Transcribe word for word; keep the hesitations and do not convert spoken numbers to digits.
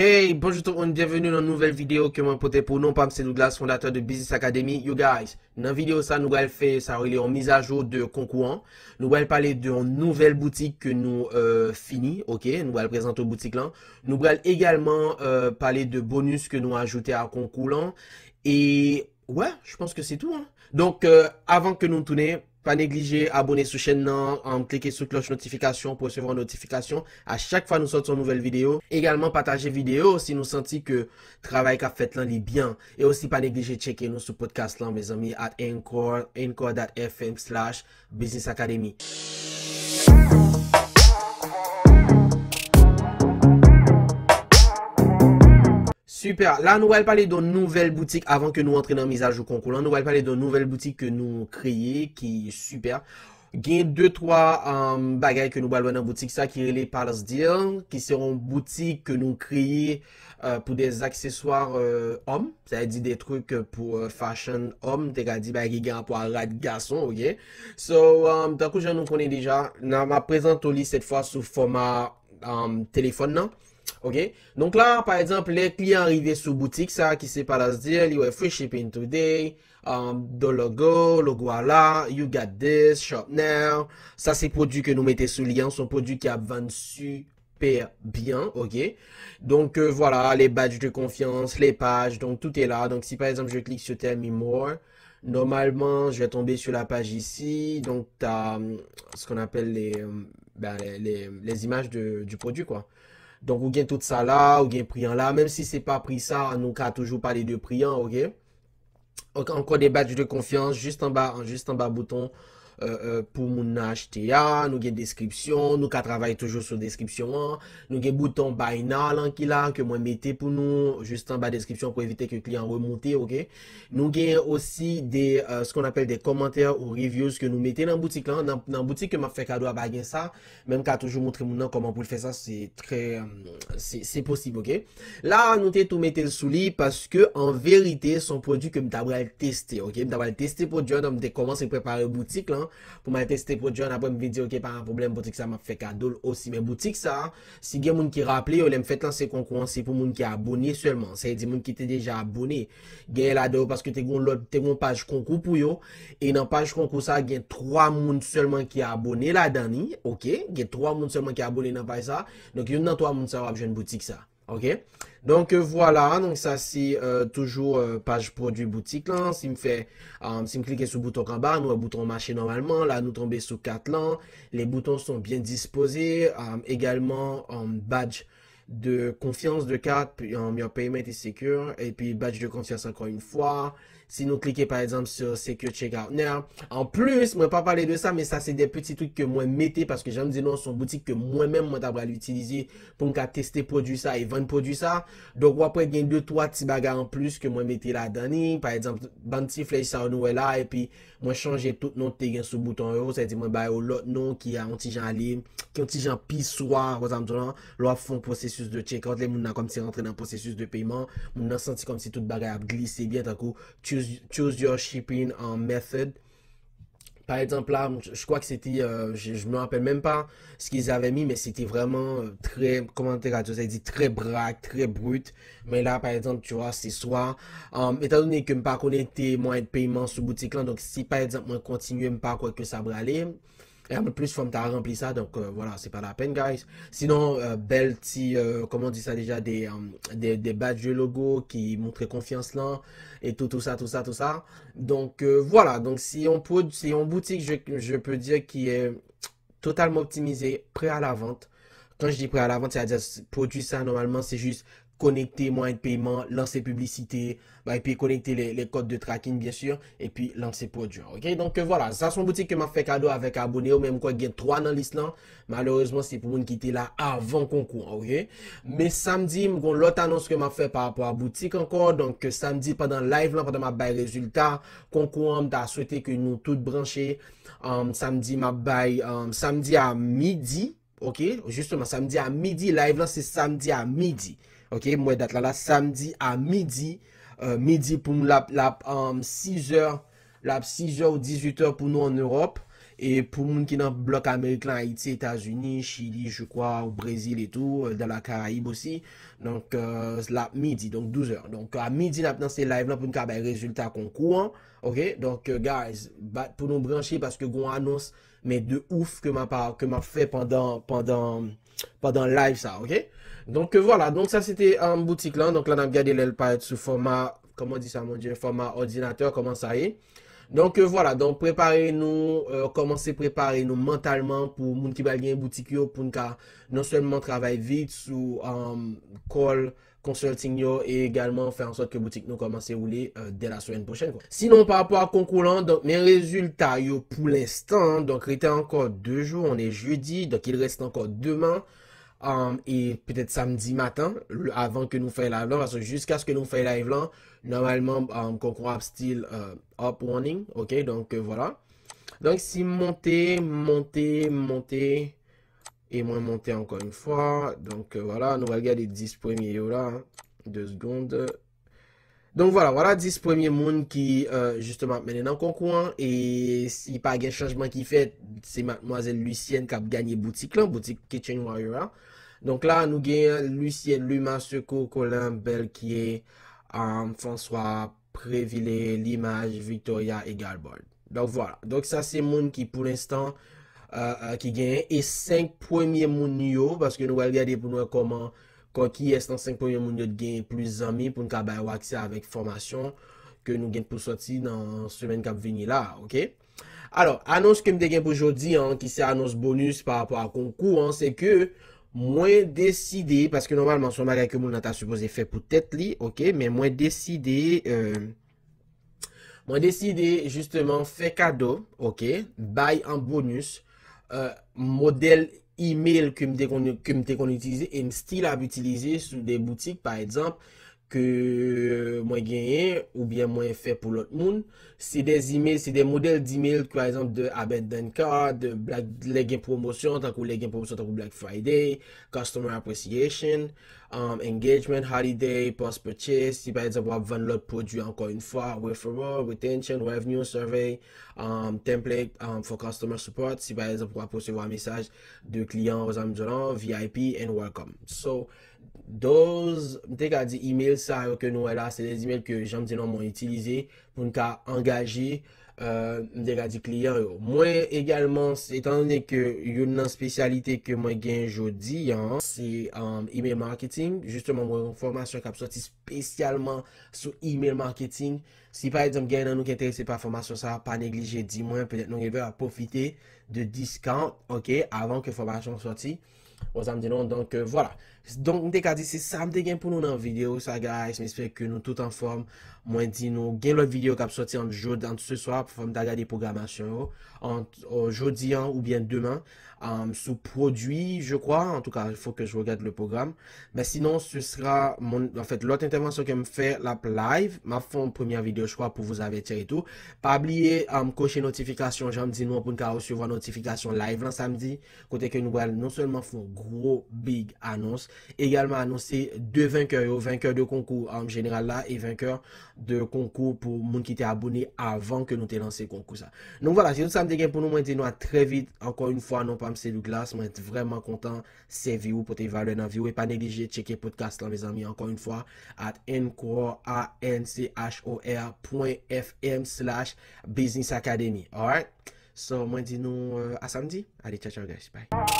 Hey, bonjou tout moun, byenveni nan nouvèl videyo ke mwen pote pou nou. Non pa m se Douglas, fondatè de Business Academy. You guys, nan videyo sa nou pral fè sa rele yon mizajou de konkou an. Nou pral pale de yon nouvèl boutik ke nou euh, fini, ok? Nou pral prezante boutik lan. Nou pral egalman euh, pale de bonus ke nou ajoute a konkou lan. E ouais, je pense que c'est tout, hein. Donk euh, avan ke nou tounen, pa neglije abone sou chèn nan, um, klike sou klòch notifikasyon pou resevwa notifikasyon a chak fwa nou sòti yon nouvèl videyo. Egalman pataje videyo si nou santi ke travay k ap fèt lan li byen. E osi pa neglije tcheke nou sou podcast lan, mezanmi, at anchor, anchor dot f m slash business academy. Super. La nou pral pale de yon nouvèl boutik avan ke nou antre nan mizajou konkou lan. Nou pral pale de yon nouvèl boutik ke nou kreye ki super. Gen de twa um, bagay ke nou pral wè nan boutik sa ki rele Palace Deal, ki se yon boutik ke nou kreye euh, pou de akseswa euh, òm, sa vle di de trik euh, pou euh, fashion òm, te ka di bagay ki gen rapò a rad gason, ok? So, um, tankou jan nou konnen deja, nan m ap prezante w li sèt fwa sou fòma um, telefòn nan. Ok? Donk la, pa egzanp, lè kliyan rive sou boutik sa ki se Palace Deal, li wè free shipping today, um, the logo, logo a la, you got this, shop now. Sa se pwodui ke nou mete sou li an, se yon pwodui ki ap vann super byen, ok? Donk euh, voilà, les badges de confiance, les pages, donc tout est là. Donc si par exemple je clique sur Tell Me More, normalement je vais tomber sur la page ici, donc tu as ce qu'on appelle les, euh, ben, les, les, les images de, du produit, quoi. Donk ou gen tout sa la, ou gen pri an la, menm si se pa pri sa, nou ka toujou pale de pri an, ok? Ok, ankò de badge de konfyans, jis anba, jis anba bouton euh, euh, pou moun nan achte a, nou gen deskripsyon, nou ka travay toujou sou deskripsyon an, nou gen bouton buy now lan ki la, ke mwen mete pou nou, jis anba deskripsyon pou evite ke kliyan remonte, ok? Nou gen osi de, euh, ce qu'on appelle des commentaires ou reviews ke nou mete nan boutik lan, nan, nan boutik ke m ap fè kado a pa gen sa, men m ka toujou montre moun nan kòman pou l fè sa, se trè, euh, se, se posib, ok? La, nou te tou mete l sou li, paske an verite, se yon pwodui ke m ta pral teste, ok? M ta pral teste pwodui an, donk m te kòmanse prepare boutik lan, pou m al teste pwodui an, apre m vin di, ok, pa gen pwoblèm, boutik sa m ap fè kado l osi, men boutik sa, si gen moun ki raple yo, lè m fèt lanse konkou an, se pou moun ki abone sèlman, sa vle di moun ki te deja abone, genyen ladan yo paske te gen lòt, te gen paj konkou pou yo, e nan paj konkou sa, gen twa moun sèlman ki abone ladan li, ok? Gen twa moun sèlman ki abone nan paj sa, donk youn nan twa moun sa yo ap jwenn boutik sa. Ok? Donk euh, vwala, donk sa se euh, toujou euh, paj pwodui boutik lan. Si m fè, um, si m klike sou bouton k anba, nou wè bouton mache nòmalman. La nou tonbe sou kat lan. Les boutons sont bien disposés. Um, également, um, badge de confiance de carte, puis um, your payment is secure. Epi badge de confiance encore une fois. Si nou klike pa egzanp sur Secure Checkout Now. Anplis, mwen pa pale de sa, men sa se de peti trik ke mwen mete paske jan m di nou, se yon boutik ke mwen menm mwen ta pral itilize pou m ka teste pwodui sa e vann pwodui sa. Donk w ap wè gen de twa ti bagay anplis ke mwen mete ladan li. Pa egzanp, bann ti flèch sa yo nou wè la, epi mwen chanje tout non te gen sou bouton yo, sa vle di mwen ba yo lòt non ki a yon ti jan ale, ki yon ti jan pi swa, konsa m di w lan, lè w ap fè yon pwosesis de checkout, lè moun nan kòmsi rantre nan pwosesis de peman, moun nan santi kòmsi tout bagay ap glise byen, tankou choose, choose your shipping um, method. Par exemple, là, je, je crois que c'était, euh, je, je me rappelle même pas ce qu'ils avaient mis, mais c'était vraiment euh, très, comment te ka di, sa di très braque, très brut. Mais là, par exemple, tu vois, c'est soit, um, étant donné que m pa konekte mwayen de peyman sou boutik lan, donk si par exemple mwen kontinye, m pa kwè ke sa prale, e an plis fò m ta ranpli sa, donk euh, voilà, c'est pas la peine, guys. Sinon, euh, bèl ti, euh, comment on dit ça déjà, des, euh, des, des badges de logo qui montrent confiance là, et tout, tout ça, tout ça, tout ça. Donc euh, voilà, donc c'est un, c'est une boutique, je, je peux dire, qui est totalement optimisée, prêt à la vente. Quand je dis prêt à la vente, c'est-à-dire produit ça, normalement, c'est juste konekte mwayen de peyman, lanse piblisite, bay, epi konekte le, le code de tracking, bien sûr, epi lanse pwodui an, ok? Donk, euh, vwala, sa se yon boutik ke m ap fè kado avèk abone yo, men m kwè gen twa nan lis lan, malerezman, se pou moun ki te la avan konkou an, ok? Men samdi, m gon lòt anons ke m ap fè pa rapò a boutik ankò, donk, euh, samdi, pandan live lan, pandan m ap bay rezilta konkou an, m ta swete ke nou tout branche, um, samdi, m ap bay, um, samdi a midi, ok, jisteman, samdi a midi, live lan se samdi a midi. Ok, m wè dat la la, samdi a midi, euh, midi pou m l ap, l ap um, sizè, l ap sizè ou dizuitè pou nou an Ewòp. E pou moun ki nan blòk Amerik lan, Ayiti, Etazini, Chili, je crois, ou Brezil etou, euh, dans la Caraïbe aussi. Donk, euh, la midi, donk douz è. Donk, a midi, n ap lanse live lan pou n ka bay rezilta konkou an. Ok? Donk, euh, guys, bat pou nou branche paske gon anons, men de ouf ke m ap, ke m ap fè pandan, pandan, pandan live sa, ok? Donk, euh, vwala. Donk, sa se te, euh, boutik lan. Donk, la, n ap gade lè l parèt sou fòma, kòman di sa, mon Dieu, fòma òdinatè, kòman sa ye. Donk, euh, vwala. Donk, prepare nou, euh, kòmanse prepare nou mantalman pou moun ki pral gen boutik yo, pou n ka non sèlman travay vit sou, euh, call consulting yo e egalman fè an sòt ke boutik nou kòmanse woule, euh, dès la semaine prochaine, quoi. Sinon, pa rapò a konkou lan, donk, men rezilta yo pou lenstan, donk, rete ankò de jou, on est jeudi, donc il reste encore demain. Um, e petèt samdi maten, le- avan ke nou fè live lan, paske jiskaske nou fè live lan, nòmalman, um, konkou ap still, euh, up running, ok, donk, euh, vwala. Donk, si m monte, monte, monte, e mwen monte ankò yon fwa, donk, euh, vwala, nou pral gade dis premye yo la, de segonn. Donk, vwala, vwala dis premye moun ki, euh, jisteman ap mennen nan konkou an, e si pa gen chanjman ki fèt, se madmwazèl Lucienne k ap ganye boutik lan, boutik Kitchen Warrior la. Donk la, nou gen Lucienne, Luma, Secours, Colin, Belkier, um, François, Prévilé, Limage, Victoria e Galbard. Donk, vwala. Donk, sa se moun ki, pou lenstan, euh, euh, ki genyen. E senk premye moun yo, paske nou pral gade pou nou wè kòman, kò- kiyès nan senk premye moun yo t genyen plis zanmi pou n ka ba yo aksè avèk fòmasyon ke nou gen pou sòti nan semèn k ap vini la, ok? Alò, anons ke m te gen pou jodi an, ki se anons bonis pa rapò a konkou an, se ke mwen deside, paske nòmalman se yon bagay ke moun nan ta sipoze fè pou tèt li, ok, men mwen deside, euh, mwen deside jisteman fè kado, ok, bay an bonis, euh, modèl email ke m te konn, ke m te konn itilize e m still ap itilize sou de boutik, pa egzanp, ke mwen genyen oubyen mwen fè pou lòt moun. Se de email, se de modèl email, pa egzanp, de abandon card, de black, lè gen pwomosyon, tankou lè gen pwomosyon, tankou Black Friday, Customer Appreciation, um, Engagement, Holiday, Post Purchase, si pa egzanp w ap vann lòt pwodui, ankò yon fwa, Referral, Retention, Revenue Survey, um, Template, um, for Customer Support, si pa egzanp w ap resevwa mesaj de kliyan, w ap jwenn V I P and Welcome. So, those, m te ka di email sa yo ke nou wè la, se de email ke, jan m di nou, mwen itilize pou n ka angaje, euh, m te ka di kliyan yo. Mwen egalman, etan done ke youn nan espesyalite ke mwen gen jodi an, se, um, email marketing. Jisteman, mwen gen yon fòmasyon k ap sòti espesyalman sou email marketing. Si pa egzanp, gen nan nou ki enterese pa fòmasyon sa, pa neglije di mwen, petèt nou rive a pwofite de discount, ok, avan ke fòmasyon sòti. Ou sa m di non, donk, euh, vwala. Donk, m te ka di se sa m te gen pou nou nan videyo sa, guys. M espere ke nou tout anfòm. Mwen di nou, gen lòt videyo k ap sòti ant jodi, ant se swa, fò m ta gade pwogramasyon yo, ant, euh, jodi an oubyen demen, um, sou pwodui, je crois. En tout cas, il faut que je regarde le programme. Mais sinon, ce sera mon, en fait, lòt entèvansyon ke m fè, l ap live. M ap fè yon premyè videyo, je crois, pour vous avertir et tout. Pa bliye, um, koche notifikasyon, jan m di nou, pou n ka resevwa notifikasyon live lan samdi. Kote ke nou pral non sèlman fè yon gwo big anons, egalman anonse de venkè yo, venkè de konkou, um, jeneral la e venkè de konkou pou moun ki te abone avan ke nou te lanse konkou sa. Donk vwala, se tout sa m te gen pou nou. Mwen di nou a trè vit. Ankò yon fwa, non pa m se Douglas. Mwen vrèman kontan sèvi ou, pote valè nan vi w. E pa neglije tcheke podcast lan, mezanmi, ankò yon fwa, at anchor, A N C H O R point F M slash business academy. Alright? So, mwen di nou, euh, a samdi. Allez, ciao, ciao, guys. Bye.